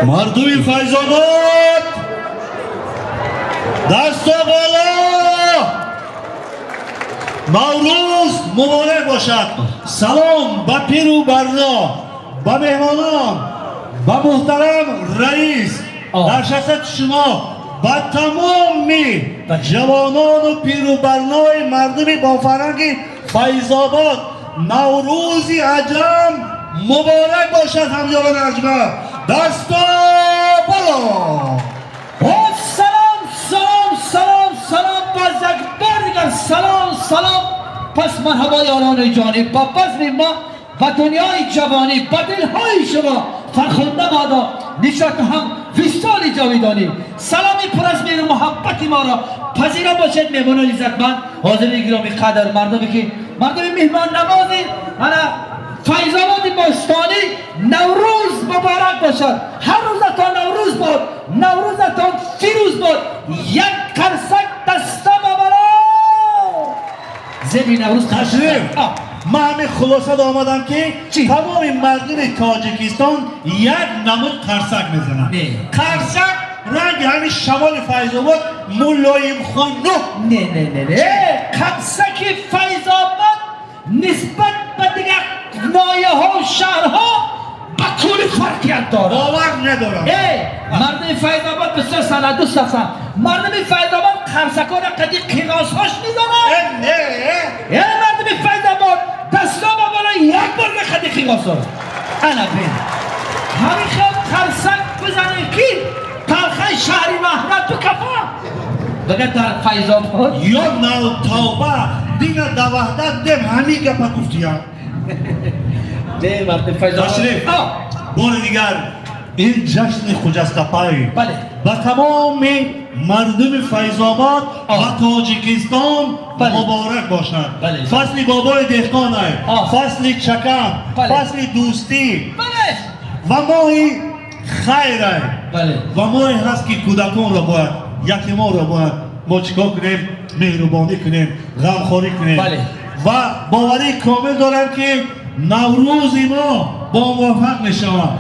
Мардуми Файзобод, дасто боло! Наврӯз муборак бошад! Салом ба пиру барно, ба меҳмонон, ба муҳтарам раис дар шахсияти шумо, ба тамоми ҷавонону пиру барнои мардуми бофарҳанги Файзобод. Наврӯзи аҷам муборак бошад, ҳамёрони арҷманд, дасто боло! Салом, салом, салом, салом, боз як бор дигар салом, салом. Пас марҳабо, ёрони ҷонӣ, ба базми мо, ба дунёи ҷавонӣ, ба дилҳои шумо фархунда бодо нишоту ҳам висоли ҷовидонӣ. Саломи пур аз меҳру муҳаббати моро пазиро бошед, меҳмонони иззатманд, ҳозири гиромӣ қадр, мардуме ки мардуми меҳмоннавози ана Файзободи бостонӣ. Наврӯз муборак бошад! Ҳар рӯзатон наврӯз бод, наврӯзатон фирӯз бод! Як қарсак, даста ба бало, зери наврӯз. Ташриф, ман ҳамин хулосада омадам, ки Чӣ? тамоми мардуми Тоҷикистон як намуд қарсак мезананд. Не. Қарсак ранги ҳамин шамоли Файзобод мулоим, хунук. Не, не, не, не, қарсаки Файзобод нисбат ба дигар ноҳияҳо, шаҳрҳо ба кулли фарқият дорад. Бовар надорам. Эй, мардуми Файзобод бисёр санъатдӯст ҳастанд. Мардуми Файзобод қарсакҳоро қади қиғозҳош мезанад. Э, не, э. Э, мардуми Файзобод, дасто ба боло, як бор на қади қиғозҳо. Ана бин, ҳамин хел қарсак бизанед, ки талхаи шаҳри Ваҳдат бикафа дага дар Файзобод. Ё навтавба, дина да Ваҳдат дем, ҳамин гапа гуфтиям. Не, мардуми Файзобод. Ташриф, бори дигар ин ҷашни хуҷастапай ба тамоми мардуми Файзобод ва Тоҷикистон муборак бошад. Фасли бобои деҳқонай, фасли чакан, фасли дӯстӣ ва моҳи хайрай ва моҳе ҳаст, ки кӯдаконро бояд, ятимонро бояд мо чӣ кор кунем? Меҳрубонӣ кунем, ғамхорӣ кунем. Ва боварии комил дорам, ки Наврӯзи мо бомуваффақ мешавад.